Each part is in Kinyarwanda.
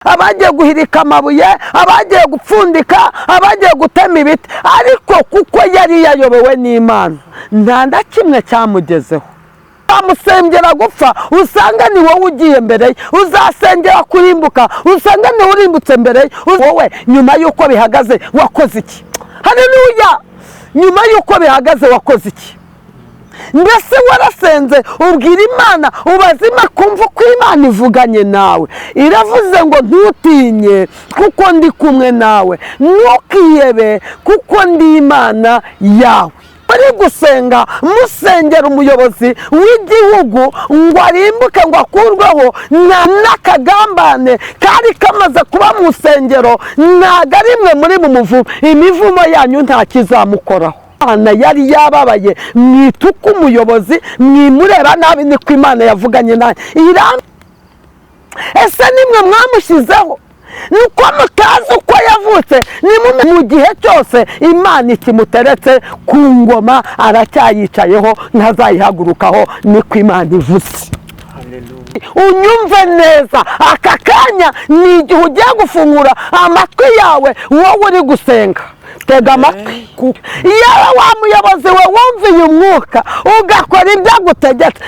Abagiye guhirika amabuye, abagiye gupfundika, abagiye gutema ibiti, ariko kuko yari yayobowe n'Imana, nta na kimwe cyamugezeho. Uzamusengera gupfa, usanga ni wowe ugiye mbere ye. Uzasengera kurimbuka, usanga ni wowe urimbutse mbere ye. Wowe nyuma y'uko bihagaze wakoze iki? Haleluya! Nyuma y'uko bihagaze wakoze iki? Mbese warasenze, ubwira Imana, ubazima kumva uko Imana ivuganye nawe? Iravuze ngo: "Ntutinye kuko ndi kumwe nawe, ntukihebe kuko ndi Imana yawe." Muri gusenga, musengera umuyobozi w'igihugu ngo arimbuke, ngo akurweho, nta n'akagambane kari kamaze kuba mu rusengero. Ntabwo ari mwe muri mu muvumo, imivumo yanyu nta kizamukoraho. Imana yari yababaye. Mwituka umuyobozi, mwimureba nabi, niko Imana yavuganye nawe. Ese nimwe mwamushyizeho? Nuko mutazi uko yavutse. Ni mu gihe cyose Imana ikimuteretse ku ngoma, aracyayicayeho, ntazayihagurukaho, niko Imana ivuze. Unyumve neza, aka kanya ni igihe ugiye gufungura amatwi yawe. Wowe uri gusenga, tega amatwi. Yewe wa muyobozi we, wumviye umwuka ugakora ibyo agutegetse.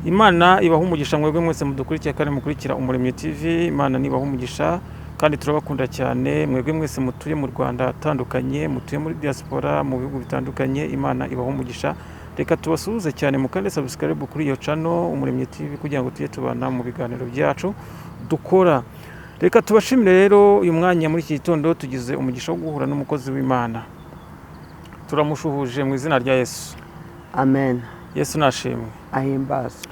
Imana ibaha umugisha mwebwe mwese mudukurikiye kandi mukurikira Umuremyi TV. Imana nibaha umugisha kandi turabakunda cyane, mwebwe mwese mutuye mu Rwanda hatandukanye, mutuye muri diaspora, mu bihugu bitandukanye. Imana ibaha umugisha. Reka tubasuhuze cyane, mukande subscribe kuri iyo channel Umuremyi TV kugira ngo tujye tubana mu biganiro byacu dukora. Reka tubashimire rero uyu mwanya. Muri iki gitondo tugize umugisha wo guhura n'umukozi w'Imana. Turamushuhuje mu izina rya Yesu. Amen. Yesu nashimwe. Ahimbazwe.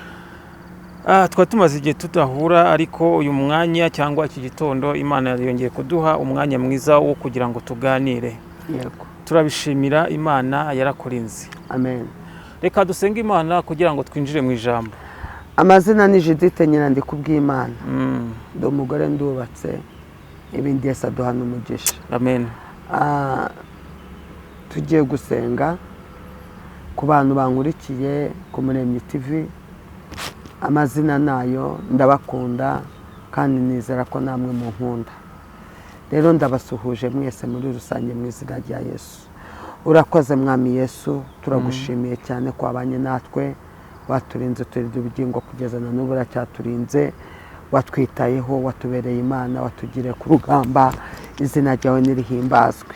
Twari tumaze igihe tudahura, ariko uyu mwanya cyangwa iki gitondo Imana yongeye kuduha umwanya mwiza wo kugira ngo tuganire. Yego. Turabishimira Imana yarakurinze. Amen. Reka dusenge Imana kugira ngo twinjire mu ijambo. Amazina ni Judith Nyirandikubwimana. Ndi umugore, ndubatse, ibindi Yesu aduhana umugisha. Amen. Tugiye gusenga. Ku bantu bankurikiye ku Muremyi TV, amazina nayo, ndabakunda kandi nizera ko namwe mu nkunda. Rero ndabasuhuje mwese muri rusange mu izina rya Yesu. Urakoze Mwami Yesu, turagushimiye cyane ko wabanye natwe, waturinze, turinda ubugingo kugeza na n'ubu uracyaturinze, watwitayeho, watubereye Imana, watugiriye ku rugamba. Izina ryawe nirihimbazwe.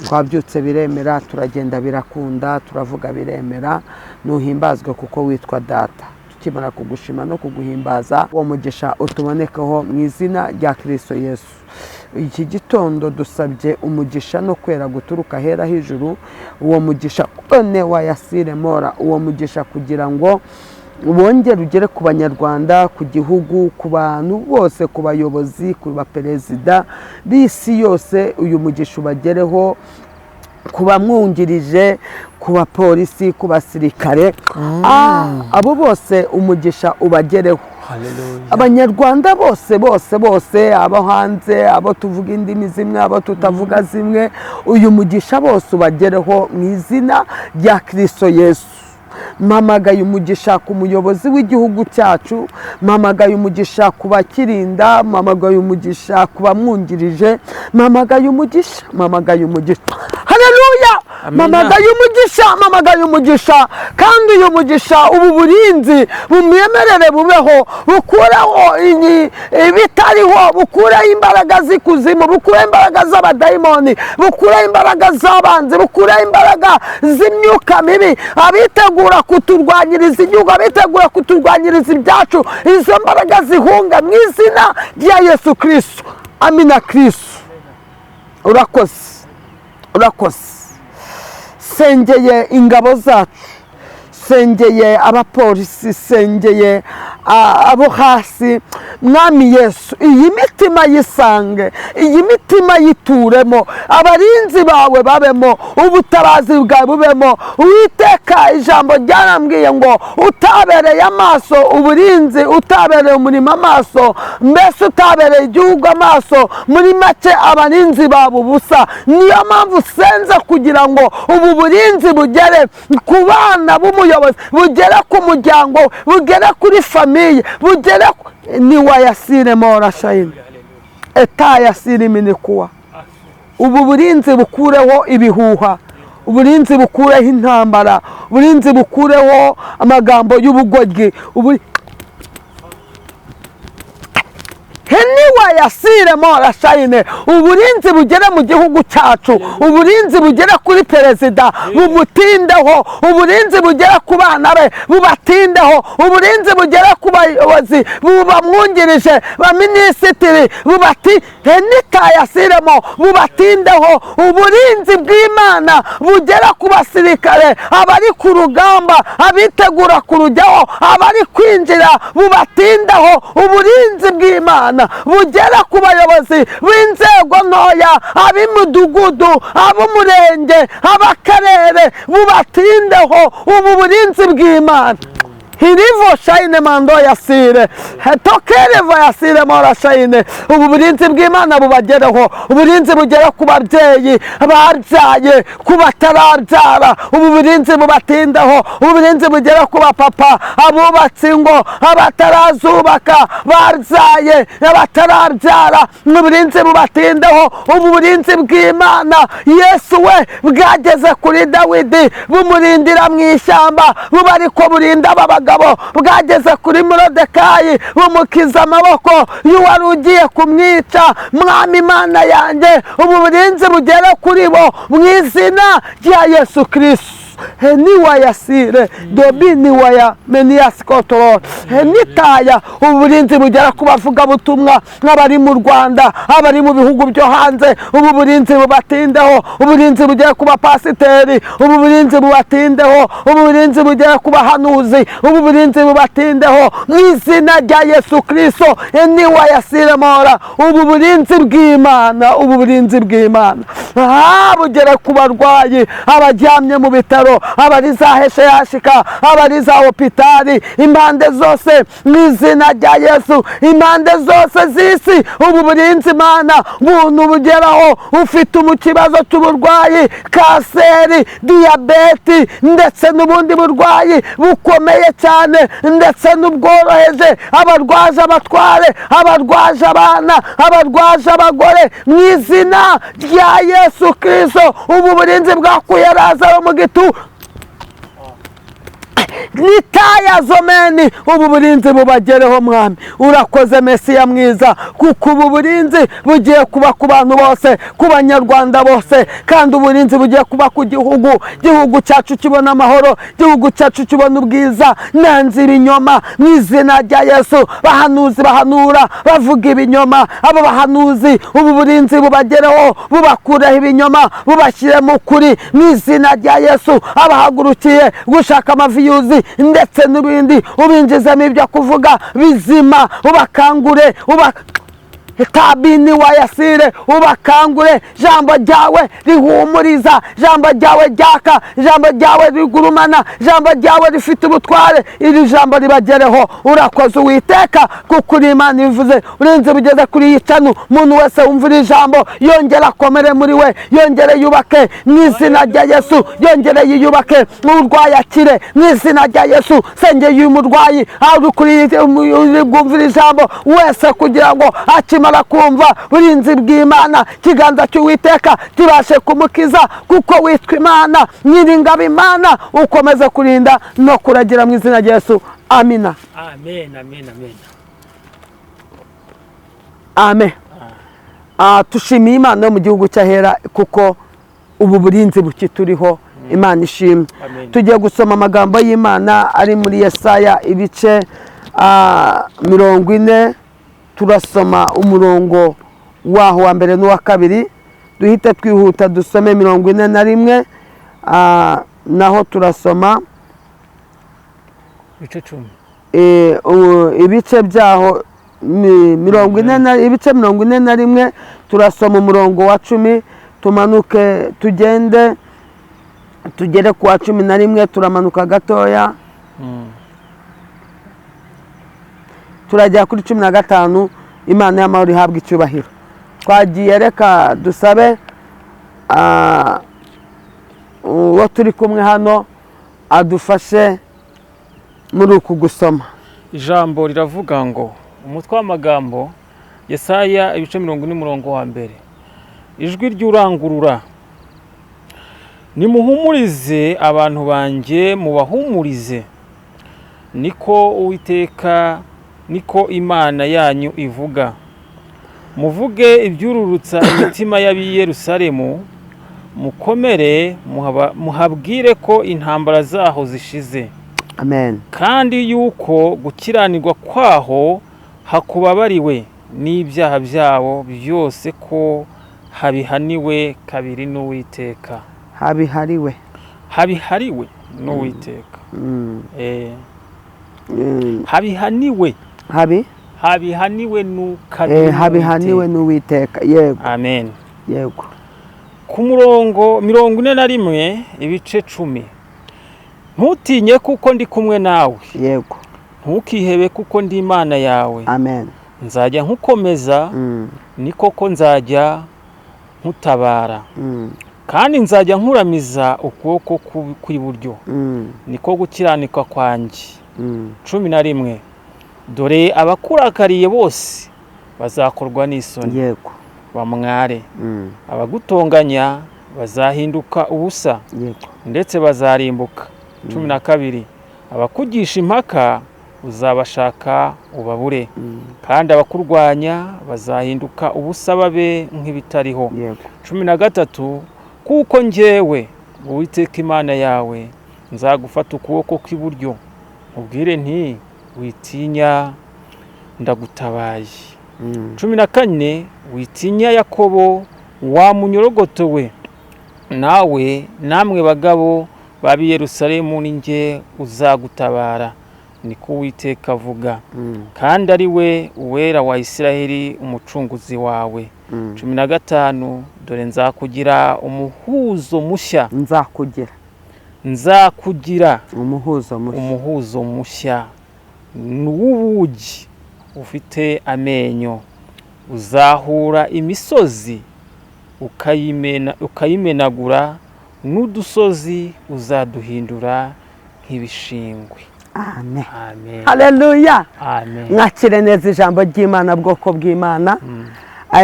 Twabyutse biremera, turagenda birakunda, turavuga biremera. Nuhimbazwe kuko witwa Data. Tukimara kugushima no kuguhimbaza, uwo mugisha utubonekeho mu izina rya Kirisito Yesu. Iki gitondo dusabye umugisha no kwera guturuka ahera h'ijuru, uwo mugisha one wayasire mora, uwo mugisha kugira ngo wongere ugere ku Banyarwanda, ku gihugu, ku bantu bose, ku bayobozi, ku baperezida b'isi yose. Uyu mugisha ubagereho, ku bamwungirije, ku bapolisi, ku basirikare, abo bose umugisha ubagereho. Abanyarwanda bose bose bose, abo hanze, abo tuvuga indimi zimwe, abo tutavuga zimwe, uyu mugisha bose ubagereho mu izina rya Kirisito Yesu. Mpamagaye umugisha ku muyobozi w'igihugu cyacu, mpamagaye umugisha ku bakirinda, mpamagaye umugisha ku bamwungirije, mpamagaye umugisha, mpamagaye umugisha. Haleluya! Amina. Mpamagaye umugisha, mpamagaye umugisha. Kandi uyu mugisha, ubu burinzi bumwemerere bubeho, bukureho ibitariho, bukureho imbaraga z'ikuzimu, bukureho imbaraga z'abadayimoni, bukureho imbaraga z'abanzi, bukureho imbaraga z'imyuka mibi, abitegura kuturwanyiriza igihugu, abitegura kuturwanyiriza ibyacu. Izo mbaraga zihunga mu izina rya Yesu Kristo. Amina. Kristo, urakoze, urakoze. Sengeye ingabo zacu, sengeye abapolisi, sengeye abo hasi. Mwami Yesu, iyi mitima yisange, iyi mitima yituremo, abarinzi bawe babemo, ubutabazi bwawe bubemo. Uwiteka, ijambo ryarambwiye ngo utabereye amaso uburinzi, utabereye umurimo amaso, mbese utabereye igihugu amaso, muri make abarinzi baba ubusa. Niyo mpamvu senze kugira ngo ubu burinzi bugere ku bana b'umuyobozi, bugere ku muryango, bugere kuri famille, bugere ni wayasire mora shayini etayasire minikuwa. Ubu burinzi bukureho ibihuha, uburinzi bukureho intambara, uburinzi bukureho amagambo y'ubugoryi, heniwa yasire mora shayine. Uburinzi bugere mu gihugu cyacu, uburinzi bugere kuri perezida bumutindeho, uburinzi bugere ku bana be bubatindeho, uburinzi bugere ku bayobozi bubamwungirije ba minisitiri bubati henita yasiremo bubatindeho. Uburinzi bw'Imana bugere ku basirikare, abari ku rugamba, abitegura kurujyaho, abari kwinjira bubatindeho. Uburinzi bw'Imana bugera ku bayobozi b'inzego ntoya, ab'imidugudu, ab'umurenge, ab'akarere, bubatindeho. Ubu burinzi bw'Imana hirivo shayine mando yasire tokerevo yasire mora shayine. Ubu burinzi bw'Imana bubagereho, uburinzi bugera ku babyeyi babyaye, ku batarabyara, ubu burinzi bubatindeho. Ubu burinzi bugera ku bapapa, abubatse ingo, abatarazubaka, babyaye, abatarabyara, uburinzi bubatindeho. Ubu burinzi bw'Imana Yesu we bwageze kuri Dawidi bumurindira mu ishyamba, bubariko burinda abagabo, bwageze kuri Moridekayi bumukiza amaboko y'uwari ugiye kumwica. Mwami Imana yanjye, ubu burinzi bugere kuri bo mu izina rya Yesu Kristo. Niwa yasire dobi niwa ya menias kotoro nitaya. Uburinzi bugera ku bavugabutumwa nk'abari mu Rwanda, abari mu bihugu byo hanze, ubu burinzi bubatindeho. Uburinzi bugera ku bapasiteri, ubu burinzi bubatindeho. Ubu burinzi bugera ku bahanuzi, ubu burinzi bubatindeho mu izina rya Yesu Kristo. Niwa yasire mora. Ubu burinzi bw'Imana, ubu burinzi bw'Imana bugera ku barwayi, abaryamye mu bitaro, abari za heshe yashika, abari za hopitali, impande zose mu izina rya Yesu, impande zose z'isi. Ubu burinzi Imana buntu bugeraho ufite mu kibazo cy'uburwayi, kanseri, diyabeti ndetse n'ubundi burwayi bukomeye cyane ndetse n'ubworoheje, abarwaje abatware, abarwaje abana, abarwaje abagore, mu izina rya Yesu Kristo. Ubu burinzi bwakuye Lazaro mu gitu nitaya zomeni. Ubu burinzi bubagereho Mwami. Urakoze Mesiya mwiza, kuko ubu burinzi bugiye kuba ku bantu bose, ku banyarwanda bose, kandi uburinzi bugiye kuba ku gihugu. Gihugu cyacu kibona amahoro, gihugu cyacu kibona ubwiza. Nanze ibinyoma mu izina rya Yesu. Bahanuzi bahanura bavuga ibinyoma, abo bahanuzi ubu burinzi bubagereho, bubakureho ibinyoma, bubashyire mu kuri mu izina rya Yesu. Abahagurukiye gushaka amaviyuzi ndetse n'ibindi, ubinjizemo ibyo kuvuga bizima, ubakangure, tabini wayasire, ubakangure. Jambo ryawe rihumuriza, jambo ryawe ryaka, jambo ryawe rigurumana, jambo ryawe rifite ubutware, iri jambo ribagereho. Urakoze Uwiteka, kuko uri Imana ivuze. Urinzi bugeze kuri iyi canu, umuntu wese wumva iri jambo yongera akomere muri we, yongere yubake mu izina rya Yesu, yongere yiyubake, n'urwaye akire mu izina rya Yesu. Sengeye uyu murwayi ari kuri bwumva iri jambo wese, kugira ngo akimara kumva burinzi bw'Imana, kiganza cy'Uwiteka kibashe kumukiza, kuko witwa Imana nyiringabo. Imana ukomeze kurinda no kuragira mu izina rya Yesu. Amina. Amen, amen, amen. Amen. Tushimiye Imana yo mu gihugu cy'ahera, kuko ubu burinzi bukituriho. Imana ishimwe. Tugiye gusoma amagambo y'Imana ari muri Yesaya ibice 40. Turasoma umurongo waho wa mbere n'uwa kabiri, duhite twihuta dusome 41, naho turasoma ibice 10. Ibice byaho 40 na ibice 41, turasoma umurongo wa 10, tumanuke tugende tugere ku wa 11, turamanuka gatoya. Turajya kuri 15. Imana y'amahoro ihabwa icyubahiro. Twagiye, reka dusabe uwo turi kumwe hano adufashe muri uku gusoma. Ijambo riravuga ngo, umutwe w'amagambo, Yesaya ibice 40 umurongo wa 1, ijwi ry'urangurura: "Nimuhumurize abantu banjye, mubahumurize, niko Uwiteka, niko Imana yanyu ivuga. Muvuge ibyururutsa imitima y'ab'i Yerusalemu, mukomere, muhabwire ko intambara zaho zishize, Amen. kandi yuko gukiranirwa kwaho hakubabariwe, n'ibyaha byabo byose ko habihaniwe kabiri n'Uwiteka." Habihariwe. Habihariwe n'Uwiteka. Habihaniwe. Habi. Habihaniwe kabiri. Habihaniwe n'Uwiteka, yego. Amen. Yego. Ku murongo 41, ibice 10: "Ntutinye kuko ndi kumwe nawe. Ntukihebe kuko ndi Imana yawe. Amen. Nzajya nkukomeza, ni koko nzajya nkutabara, kandi nzajya nkuramiza ukuboko kw'iburyo, niko gukiranuka kwanjye." 11: "Dore abakurakariye bose bazakorwa n'isoni, bamware. Abagutonganya bazahinduka ubusa, ndetse bazarimbuka." 12: "Abakugisha impaka uzabashaka ubabure, kandi abakurwanya bazahinduka ubusa babe nk'ibitariho." 13: "Kuko njyewe Uwiteka Imana yawe nzagufata ukuboko kw'iburyo, nkubwire nti: 'Witinya, ndagutabaye.'" 14: "Witinya Yakobo, wa munyorogoto we, nawe namwe bagabo b'ab'i Yerusalemu, ni njye uzagutabara, niko Uwiteka avuga, kandi ari we Uwera wa Isiraheli, umucunguzi wawe." 15: "Dore nzakugira umuhuzo mushya." Nzakugira. Nzakugira umuhuzo mushya. Umuhuzo mushya w'ubugi ufite amenyo, uzahura imisozi ukayimenagura, n'udusozi uzaduhindura nk'ibishingwe. Amen. Amen. Haleluya. Amen. Mwakire neza ijambo ry'Imana, bwoko bw'Imana.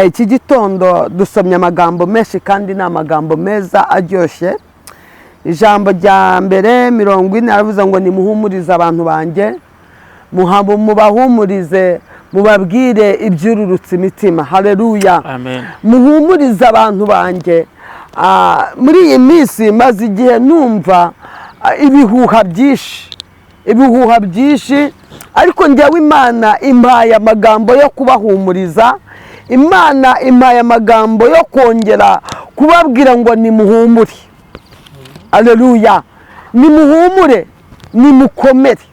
Iki gitondo dusomye amagambo menshi kandi ni amagambo meza aryoshye. Ijambo rya mbere 40 aravuze ngo: "Nimuhumurize abantu banjye, mubahumurize, mubabwire ibyururutse imitima." Haleluya. Amen. Muhumurize abantu banjye. Muri iyi minsi maze igihe numva ibihuha byinshi, ibihuha byinshi, ariko njyewe Imana impaye amagambo yo kubahumuriza. Imana impaye amagambo yo kongera kubabwira ngo nimuhumure. Aleluya. Nimuhumure, nimukomere,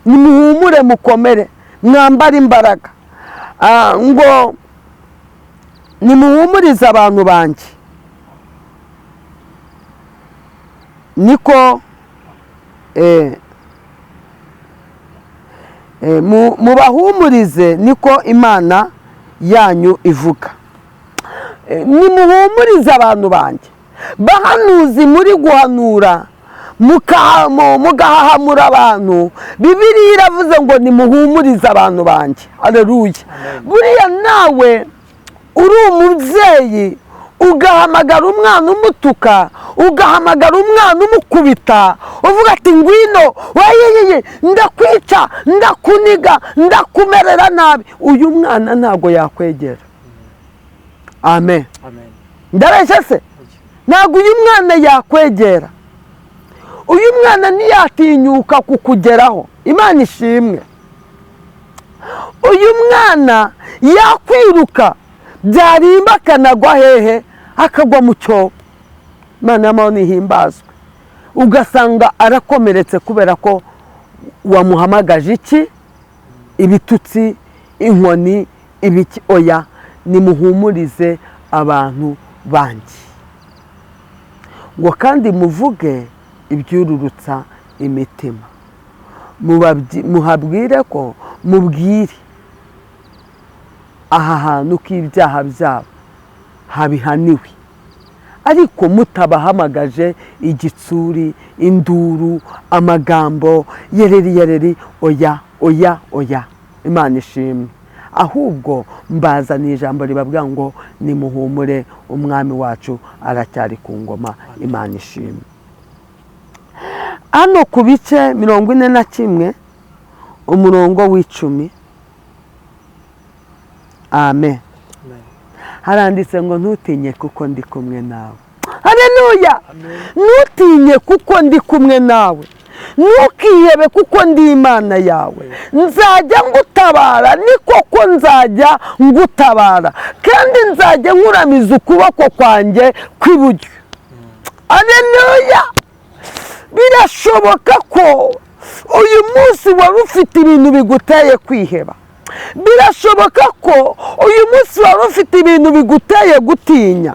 nimuhumure, mukomere, mwambare imbaraga. Ngo nimuhumurize abantu banjye, niko mubahumurize, niko Imana yanyu ivuga. Nimuhumurize abantu banjye. Bahanuzi muri guhanura mugahahamura abantu, Bibiliya iravuze ngo nimuhumurize abantu banjye. Haleluya. Buriya nawe uri umubyeyi ugahamagara umwana umutuka, ugahamagara umwana umukubita, uvuga ati: "Ngwino wayeyeye, ndakwica, ndakuniga, ndakumerera nabi," uyu mwana ntabwo yakwegera. Amen. Amen. Ndabeshya se? Ntabwo uyu mwana yakwegera, uyu mwana ntiyatinyuka kukugeraho. Imana ishimwe. Uyu mwana yakwiruka byarimba akanagwa hehe? Akagwa mu cyobo. Imana y'amahoro ntihimbazwe. Ugasanga arakomeretse kubera ko Wamuhamagaje iki? Ibitutsi, inkoni, ibiki? Oya, nimuhumurize abantu banjye, ngo kandi muvuge ibyururutsa imitima, muhabwire ko mubwire aha hantu ko ibyaha byabo habihaniwe, ariko mutabahamagaje igitsuri, induru, amagambo yereri yereri. Oya, oya, oya. Imana ishimwe. Ahubwo mbazaniye ijambo ribabwira ngo nimuhumure, umwami wacu aracyari ku ngoma. Imana ishimwe. Hano ku bice 41, umurongo w'10, amen, haranditse ngo: "Ntutinye kuko ndi kumwe nawe." Hareruya! "Ntutinye kuko ndi kumwe nawe, ntukihebe kuko ndi Imana yawe. Nzajya ngutabara, ni koko nzajya ngutabara, kandi nzajya nkuramiza ukuboko kwanjye kw'iburyo." Aleluya! Birashoboka ko uyu munsi wari ufite ibintu biguteye kwiheba. Birashoboka ko uyu munsi wari ufite ibintu biguteye gutinya.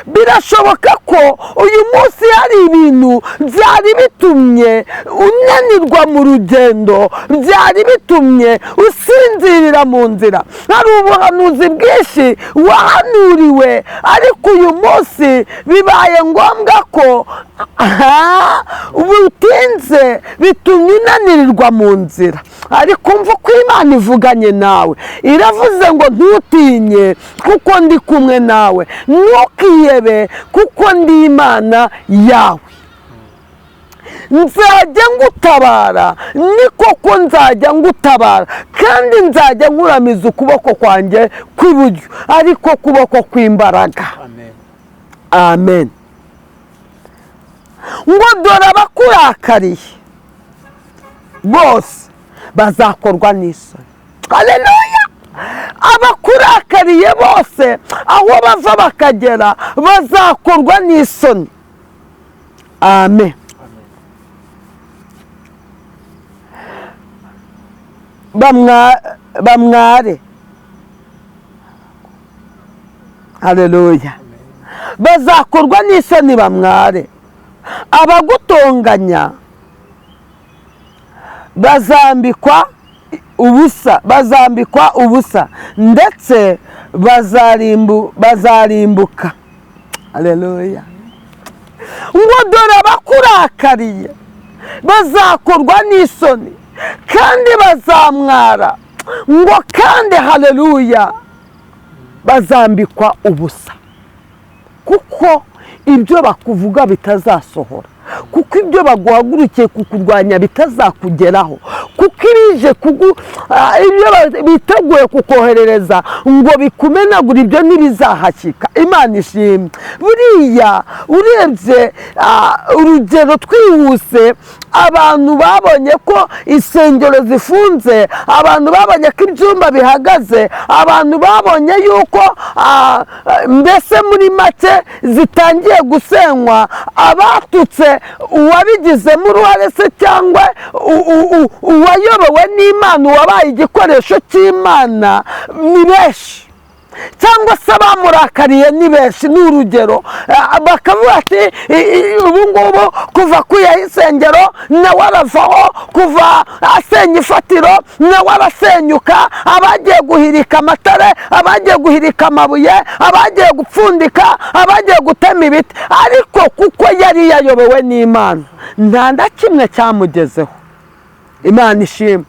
Birashoboka ko uyu munsi hari ibintu byari bitumye unanirwa mu rugendo, byari bitumye usinzirira mu nzira. Hari ubuhanuzi bwinshi wahanuriwe, ariko uyu munsi bibaye ngombwa ko butinze, bitumye unanirirwa mu nzira. Ariko umva uko Imana ivuganye nawe, iravuze ngo: "Ntutinye kuko ndi kumwe nawe, ntukihebe kuko ndi Imana yawe. Nzajya ngutabara, ni koko nzajya ngutabara, kandi nzajya nkuramiza ukuboko kwanjye kw'iburyo, ariko kuboko kw'imbaraga." Amen. Ngo: "Dore abakurakariye bose bazakorwa n'isoni." Haleluya! Abakurakariye bose, aho bava bakagera, bazakorwa n'isoni. Amen. Bamware. Haleluya! Bazakorwa n'isoni bamware. Abagutonganya bazambikwa ubusa, bazambikwa ubusa, ndetse bazarimbuka. Haleluya! Ngo: "Dore abakurakariye bazakorwa n'isoni kandi bazamwara," ngo kandi, haleluya, bazambikwa ubusa, kuko ibyo bakuvuga bitazasohora, kuko ibyo baguhagurukiye kukurwanya bitazakugeraho, kuko ibije kugu ibyo biteguye kukoherereza ngo bikumenagure, ibyo ntibizahashyika. Imana ishimwe. Buriya urebye, urugero twihuse, abantu babonye ko insengero zifunze, abantu babonye ko ibyumba bihagaze, abantu babonye yuko mbese muri make zitangiye gusenywa, abatutse uwabigizemo uruhare se cyangwa uwayobowe n'Imana, uwabaye igikoresho cy'Imana, ni benshi, cyangwa se abamurakariye ni benshi. Ni urugero, bakavuga ati: "Ubu ngubu kuva akuyeho insengero nawe aravaho, kuva asenya ifatiro nawe arasenyuka." Abagiye guhirika amatare, abagiye guhirika amabuye, abagiye gupfundika, abagiye gutema ibiti, ariko kuko yari yayobowe n'Imana, nta na kimwe cyamugezeho. Imana ishimwe.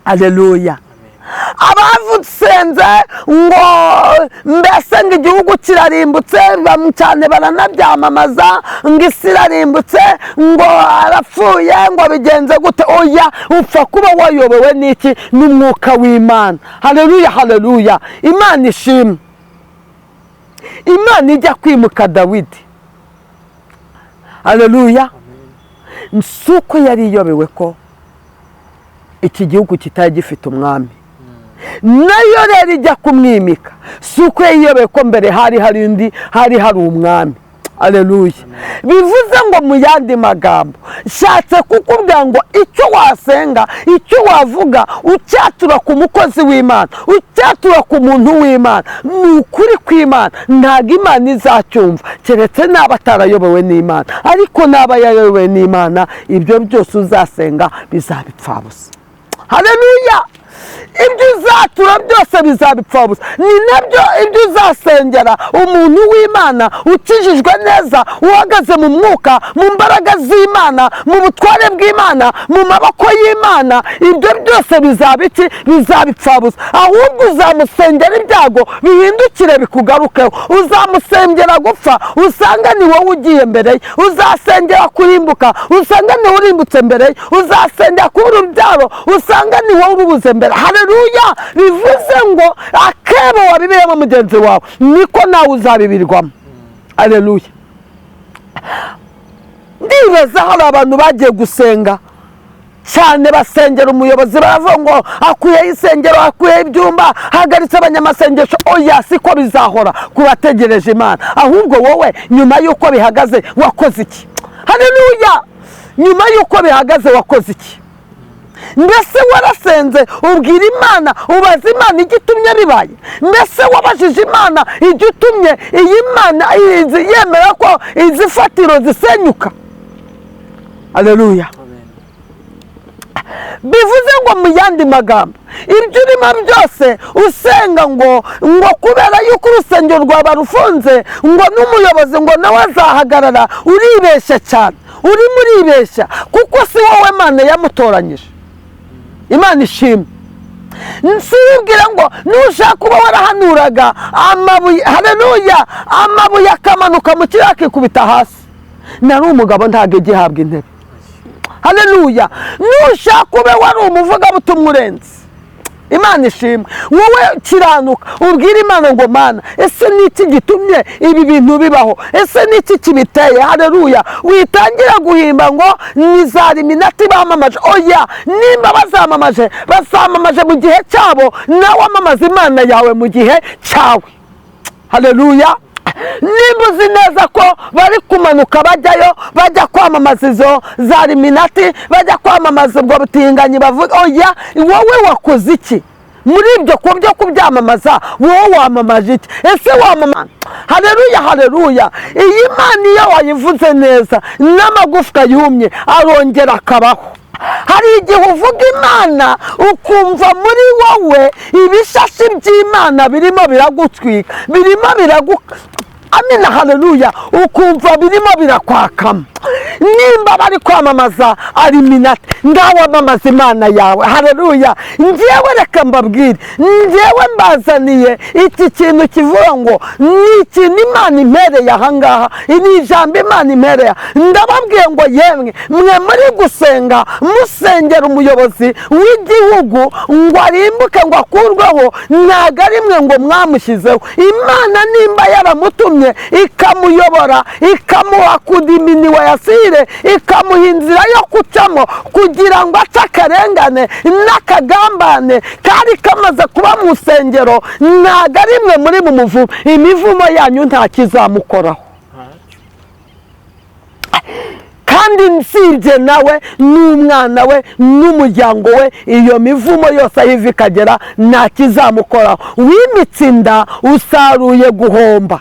Aleluya! Abavusenze ngo mbese ngo igihugu kirarimbutse cyane, baranabyamamaza ngo isi irarimbutse, ngo arapfuye, ngo bigenze gute. Oya, upfa kuba wayobowe n'iki? N'umwuka w'Imana. Haleluya, haleluya! Imana ishimwe. Imana ijya kwimuka Dawidi, haleluya, si uko yari iyobewe ko iki gihugu kitari gifite umwami? Nayo rero ijya kumwimika, si uko yiyobeye ko mbere hari hari undi, hari hari umwami? Aleluya. Bivuze ngo mu yandi magambo, nshatse kukubwira ngo icyo wasenga, icyo wavuga, ucyatura ku mukozi w'Imana, ucyatura ku muntu w'Imana, ni ukuri kw'Imana, ntabwo Imana izacyumva keretse naba atarayobowe n'Imana. Ariko naba yayobowe n'Imana, ibyo byose uzasenga bizaba ipfabusa. Haleluya. Ibyo uzatura byose bizaba ipfabusa. Ni nabyo ibyo uzasengera umuntu w'Imana ukijijwe neza, uhagaze mu mwuka, mu mbaraga z'Imana, mu butware bw'Imana, mu maboko y'Imana, ibyo byose bizaba iki? Bizaba ipfabusa. Ahubwo uzamusengera ibyago bihindukire bikugarukeho, uzamusengera gupfa usanga ni wowe ugiye mbere ye, uzasengera kurimbuka usanga ni wowe urimbutse mbere ye, uzasengera kubura urubyaro usanga ni wowe urubuze mbere. Haleluya. Bivuze ngo akebo wabibiyemo mugenzi wawe niko nawe uzabibirwamo. Haleluya. Ndibaza hari abantu bagiye gusenga cyane, basengera umuyobozi, baravuga ngo akuyeho isengero, akuyeho ibyumba, hagaritse abanyamasengesho. Oya, siko bizahora ku bategereje Imana. Ahubwo wowe nyuma y'uko bihagaze wakoze iki? Haleluya. Nyuma y'uko bihagaze wakoze iki? Mbese warasenze ubwira Imana, ubaza Imana igitumye bibaye? Mbese wabajije Imana igitumye iyi Mana yemera ko izi fatiro zisenyuka? Haleluya. Bivuze ngo mu yandi magambo, ibyo urimo byose usenga ngo kubera yuko urusengero rwaba rufunze, ngo n'umuyobozi ngo nawe azahagarara, uribeshya cyane, urimo uribeshya, kuko si wowe Imana yamutoranyije. Imana ishimwe. Nsibwira ngo nushaka kuba warahanuraga amabuye, haleluya, amabuye akamanuka mu kirere akikubita hasi, nari umugabo ntabwo igihabwa intebe. Haleluya. Nushaka ube wari umuvugabutumwa urenze, Imana ishimwe, wowe kiranuka ubwira Imana ngo Mana, ese niki gitumye ibi bintu bibaho? Ese niki kibiteye? Haleluya. Witangira guhimba ngo ni za Illuminati bamamaje. Oya, nimba bazamamaje, bazamamaje mu gihe cyabo, nawe wamamaza Imana yawe mu gihe cyawe. Haleluya. Nimba uzi neza ko bari kumanuka bajyayo, bajya kwamamaza izo za Illuminati, bajya kwamamaza ubwo butinganyi bavuga, oya, wowe wakoze iki muri ibyo ku byo kubyamamaza? Wowe wamamaje iki? Ese wamamaza? Haleluya, haleluya. Iyi Mana iyo wayivuze neza, n'amagufwa yumye arongera akabaho. Hari igihe uvuga Imana ukumva muri wowe ibishashi by'Imana birimo biragutwika, birimo biraguka. Amina, haleluya. Ukumva birimo birakwakama. Nimba bari kwamamaza Illuminati, ndawamamaza Imana yawe. Haleluya. Njyewe reka mbabwire, njyewe mbazaniye iki kintu kivuga ngo ni ikintu Imana impereye ahangaha, ni ijambo Imana impereye. Ndababwiye ngo yemwe mwe muri gusenga musengera umuyobozi w'igihugu ngo arimbuke, ngo akurweho, ntago ari mwe ngo mwamushyizeho. Imana nimba yaramutumye ikamuyobora, ikamuha kudiminiwa yasire, ikamuha inzira yo kucamo kugira ngo ace akarengane n'akagambane kari kamaze kuba mu rusengero, ntago ari mwe muri mu muvumo. Imivumo yanyu nta kizamukoraho. Kandi nsibye nawe n'umwana we n'umuryango we, iyo mivumo yose aho iva ikagera nta kizamukoraho. Wimitse inda usaruye guhomba,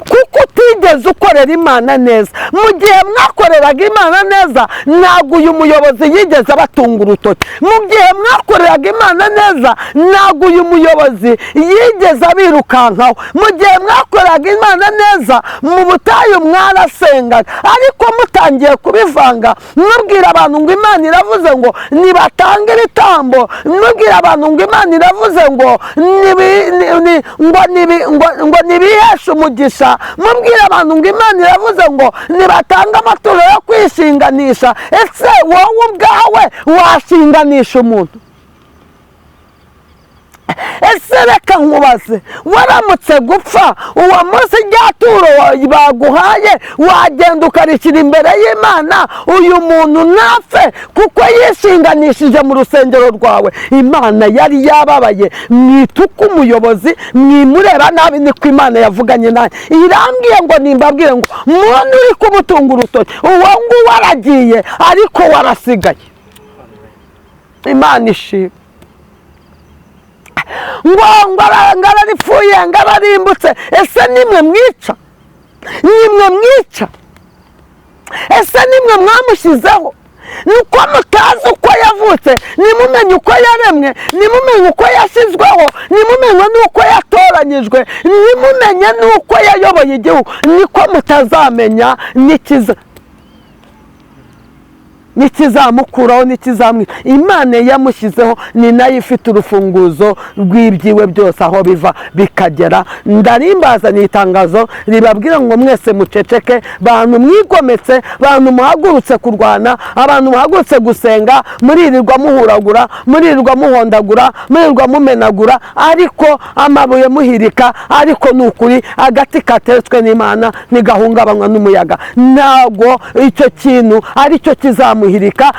kuko utigeze ukorera Imana neza. Mu gihe mwakoreraga Imana neza, ntabwo uyu muyobozi yigeze abatunga urutoki. Mu gihe mwakoreraga Imana neza, ntabwo uyu muyobozi yigeze abirukankaho. Mu gihe mwakoreraga Imana neza, mu butayu mwarasengaga. Ariko mutangiye kubivanga, mubwira abantu ngo Imana iravuze ngo nibatange ibitambo, mubwira abantu ngo Imana iravuze ngo ngo nibiheshe umugisha, mubwira abantu ngo Imana iravuze ngo nibatanga amaturo yo kwishinganisha. Ese wowe ubwawe washinganisha umuntu? Ese reka nkubaze, waramutse gupfa uwo munsi rya turo baguhaye wagenda ukarishyira imbere y'Imana, uyu muntu ntapfe kuko yishinganishije mu rusengero rwawe? Imana yari yababaye, mwituka umuyobozi, mwimureba nabi, niko Imana yavuganye nanjye. Irambwiye ngo nimbabwire ngo muntu uri kumutunga urutoki, uwo nguwo aragiye ariko warasigaye. Imana ishimwe. Ngo ngararipfuye, ngararimbutse. Ese nimwe mwica? Nimwe mwica? Ese nimwe mwamushyizeho? Nuko mutazi uko yavutse, nimumenye uko yaremwe, nimumenye uko yashyizweho, nimumenye n'uko yatoranyijwe, nimumenye n'uko yayoboye igihugu, niko mutazamenya n'ikiza nikizamukuraho, nikizamwica. Imana yamushyizeho ni nayo ifite urufunguzo rw'ibyiwe byose, aho biva bikagera. Ndarimbaza ni itangazo ribabwira ngo mwese muceceke, bantu mwigometse, bantu muhagurutse kurwana, abantu muhagurutse gusenga, muririrwa muhuragura, muririrwa muhondagura, muririrwa mumenagura, ariko amabuye muhirika, ariko ni ukuri agati kateretswe n'Imana ntigahungabanywa n'umuyaga. Ntabwo icyo kintu aricyo kizamuhirika,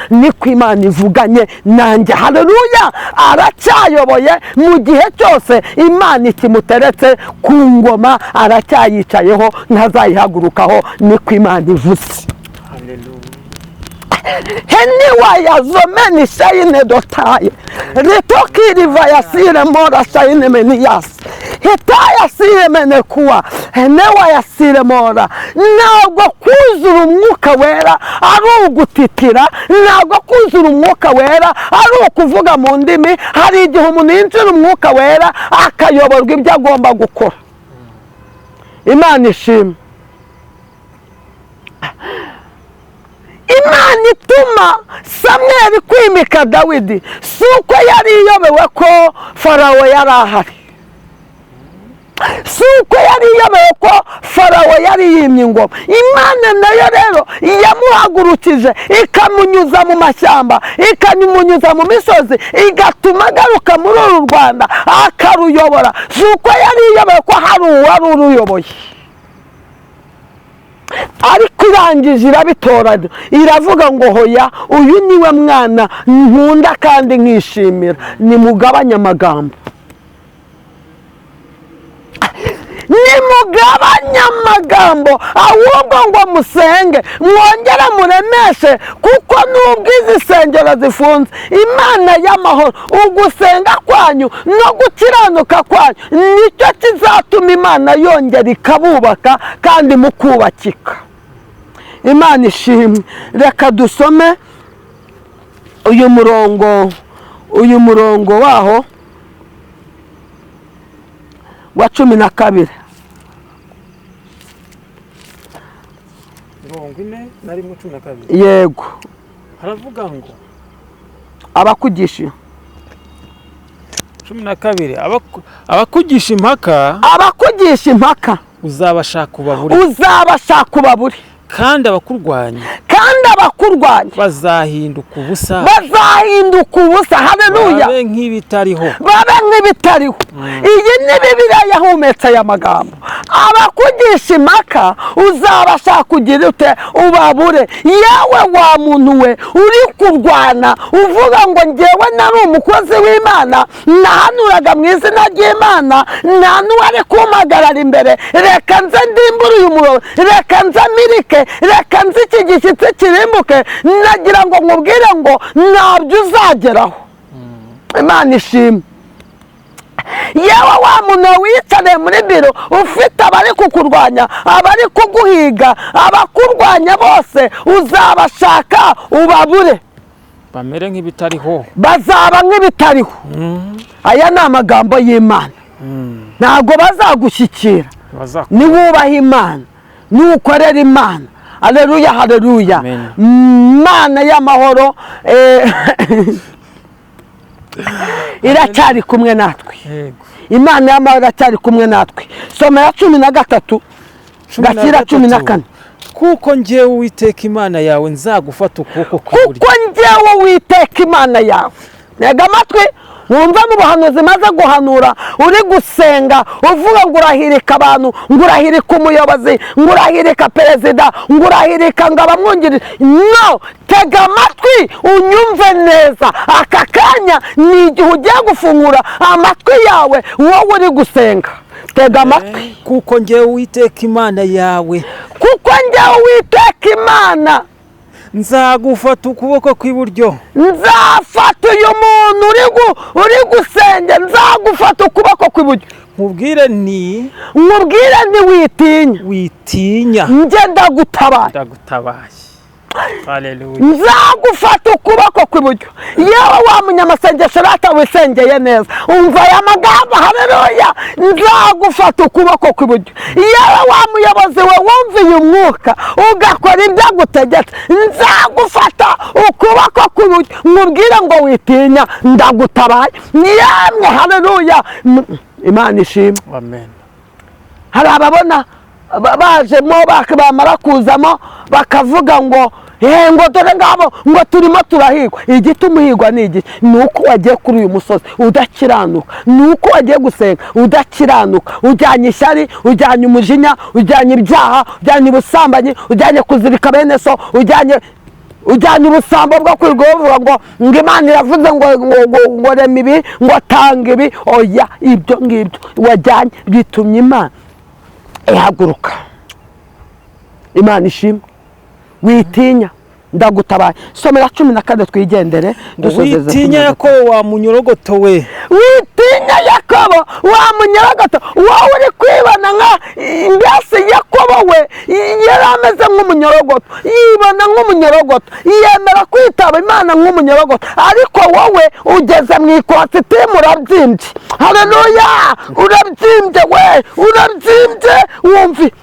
niko Imana ivuganye nanjye. Haleluya! Aracyayoboye mu gihe cyose Imana ikimuteretse ku ngoma, aracyayicayeho, ntazayihagurukaho, niko Imana ivuze. Heniwa yazomeni shayine dotaye ritokiriva yasire mora shayine meniyasi hitaya sire menekuwa henewa yasire mora. Ntabwo kuzura umwuka wera ari ugutitira, ntabwo kuzura umwuka wera ari ukuvuga mu ndimi. Hari igihe umuntu yinjira umwuka wera akayoborwa ibyo agomba gukora. Imana ishimwe. Imana ituma Samweli kwimika Dawidi si uko yari iyobewe ko Farawo yari ahari, si uko yari iyobewe ko Farawo yari yimye ingoma. Imana nayo rero yamuhagurukije ikamunyuza mu mashyamba, ikamunyuza mu misozi, igatuma agaruka muri uru Rwanda akaruyobora. Si uko yari iyobewe ko hari uwari uruyoboye, ariko irangije irabitoranya, iravuga ngo hoya, uyu niwe mwana nkunda kandi nkishimira, nimugabanye amagambo, nimugabanye amagambo, ahubwo ngo musenge, mwongere muremeshe, kuko nubwo izi sengero zifunze, Imana y'amahoro, ugusenga kwanyu no gukiranuka kwanyu nicyo kizatuma Imana yongera ikabubaka kandi mukubakika. Imana ishimwe. Reka dusome uyu murongo waho wa 12. 41:12. Yego. Haravuga ngo abakugisha 12, abakugisha impaka, abakugisha impaka uzabashaka ubabure, uzabashaka ubabure, kandi abakurwanya, kandi abakurwanya bazahinduka ubusa, bazahinduka ubusa. Haleluya! Babe nk'ibitariho, babe nk'ibitariho. Iyi ni Bibiliya yahumetse aya magambo. Abakugisha impaka uzabashaka kugira ute? Ubabure. Yewe wa muntu we uri kurwana uvuga ngo njyewe nari umukozi w'Imana, nahanuraga mu izina ry'Imana, nta n'uwari kumpagarara imbere, reka nze ndimbure uyu murongo, reka nze mirike, reka nze iki gishyitsi kirimbuke, nagira ngo nkubwire ngo ntabyo uzageraho. Imana ishimwe. Yewe wa muntu wicariye muri biro ufite abari kukurwanya, abari kuguhiga, abakurwanya bose uzabashaka ubabure, bamere nk'ibitariho, bazaba nk'ibitariho. Aya ni amagambo y'Imana. Ntabwo bazagushyikira niwubaha Imana, niwukorera Imana. Haleluya, haleluya. Imana y'amahoro iracyari kumwe natwe. Imana y'amahoro iracyari kumwe natwe. Soma ya 13 gashyira 14. Kuko njyewe Uwiteka Imana yawe nzagufata ukuboko kw'iburyo. Kuko njyewe Uwiteka Imana yawe, ntega amatwi, Wumva mu buhanuzi maze guhanura, uri gusenga uvuga ngo urahirika abantu, ngo urahirika umuyobozi, ngo urahirika perezida, ngo urahirika ngo abamwungirije. No, tega amatwi unyumve neza. Aka kanya ni igihe ugiye gufungura amatwi yawe, wowe uri gusenga, tega amatwi. Kuko ngewe Uwiteka Imana yawe, kuko njyewe Uwiteka Imana, nzagufata ukuboko kw'iburyo. Nzafata uyu muntu uri gusenga, nzagufata ukuboko kw'iburyo. Nkubwire ni Nkubwire, ntiwitinya. Witinya. Njye ndagutabaye. Ndagutabaye, haleluya. Nzagufata ukuboko kw'iburyo. Yewe wa munyamasengesho rata wisengeye neza, umva aya magambo, haleluya. Nzagufata ukuboko kw'iburyo. Yewe wa muyobozi we wumviye umwuka ugakora ibyo agutegetse, nzagufata ukuboko kw'iburyo, nkubwire ngo witinya, ndagutabaye. Yemwe, haleluya, Imana ishimwe. Amen. Hari ababona bajemo, bamara kuzamo bakavuga ngo ngo dore ngabo, ngo turimo turahigwa. Igituma uhigwa ni igiki? Ni uko wagiye kuri uyu musozi udakiranuka, ni uko wagiye gusenga udakiranuka, ujyanye ishyari, ujyanye umujinya, ujyanye ibyaha, ujyanye ubusambanyi, ujyanye kuzirika bene so, ujyanye ubusambo bwo kwirirwa bavuga ngo Imana iravuze ngo rema ibi, ngo tanga ibi. Oya, ibyo ngibyo wajyanye bitumye Imana ihaguruka. Imana ishimwe. Witinya, ndagutabaye. Somera 14 twigendere. Ngo dusozeze witinya 14. Yakobo wa munyorogoto we. Witinya Yakobo wa munyorogoto, wowe uri kwibona nka mbese Yakobo we yari ameze nk'umunyorogoto, yibona nk'umunyorogoto, yemera kwitaba Imana nk'umunyorogoto, ariko wowe ugeze mu ikositimu urabyimbye. Haleluya, urabyimbye we, urabyimbye, wumvi.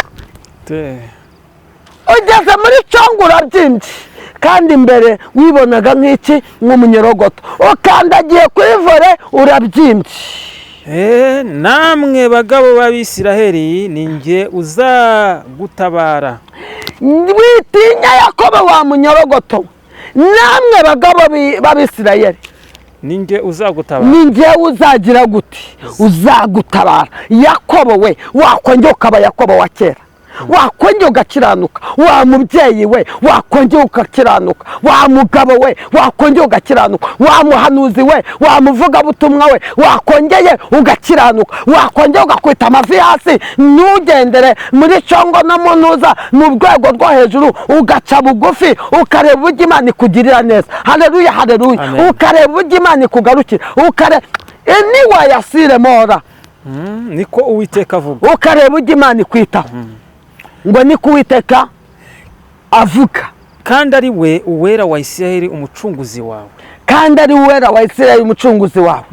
Ugeze muri congo urabyimbye, kandi mbere wibonaga nk'iki? Nk'umunyorogoto. Ukandagiye kuri volant, urabyimbye. Namwe bagabo b'Abisiraheli, ni njye uzagutabara. Witinya Yakobo wa munyorogoto, namwe bagabo b'Abisirayeli, ni njye uzagutabara. Ni njyewe uzagira gute? Uzagutabara. Yakobo we, wakongera ukaba Yakobo wa kera, wakongera ugakiranuka. Wa mubyeyi we, wakongera ugakiranuka. Wa mugabo we, wakongera ugakiranuka. Wa muhanuzi we, wa muvugabutumwa we, wakongeye ugakiranuka, wakongera ugakwita amavi hasi, ntugendere muri congo no mu ntuza mu rwego rwo hejuru, ugaca bugufi, ukareba uburyo Imana ikugirira neza. Haleluya, haleluya. Amen. Ukareba uburyo Imana ikugarukira, ukare eniwayasire mora. Niko Uwiteka avuga. Ukareba uburyo Imana ikwitaho, ngo niko Uwiteka avuga. Kandi ari we Uwera wa Isiraheli, Umucunguzi wawe. Kandi ari Uwera wa Isirayeli, Umucunguzi wawe.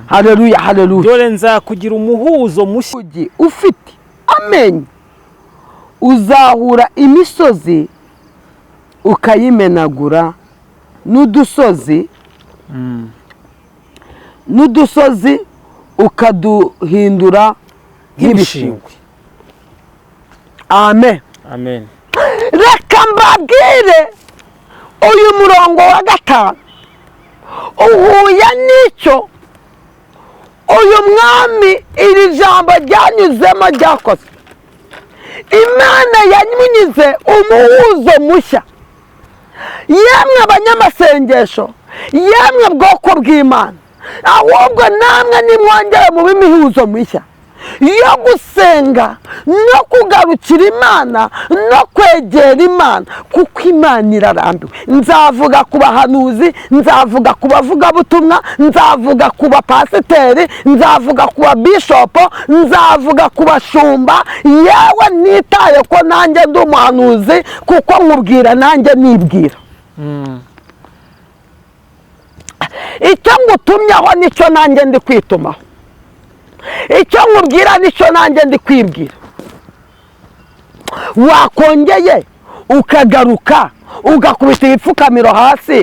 Haleluya, haleluya. Dore nzakugira umuhuzo mushya. Ugi ufite amenyo uzahura imisozi ukayimenagura, n'udusozi ukaduhindura nk'ibishingwe. Amen. Amen. Reka mbabwire, uyu murongo wa 5 uhuye n'icyo uyu mwami iri jambo ryanyuzemo ryakoze. Imana yanyuze umuhuzo mushya. Yemwe abanyamasengesho, yemwe bwoko bw'Imana, ahubwo namwe nimwongere mu b'imihuzo mishya yo gusenga no kugarukira Imana no kwegera Imana, kuko Imana irarambiwe. Nzavuga ku bahanuzi, nzavuga ku bavugabutumwa, nzavuga ku bapasiteri, nzavuga ku babishopo, nzavuga ku bashumba. Yewe, nitaye ko nanjye ndi umuhanuzi, kuko nkubwira nanjye nibwira. Icyo ngutumyeho nicyo nanjye ndi kwitumaho, icyo nkubwira nicyo nanjye ndi kwibwira. Wakongeye ukagaruka ugakubita ibipfukamiro hasi.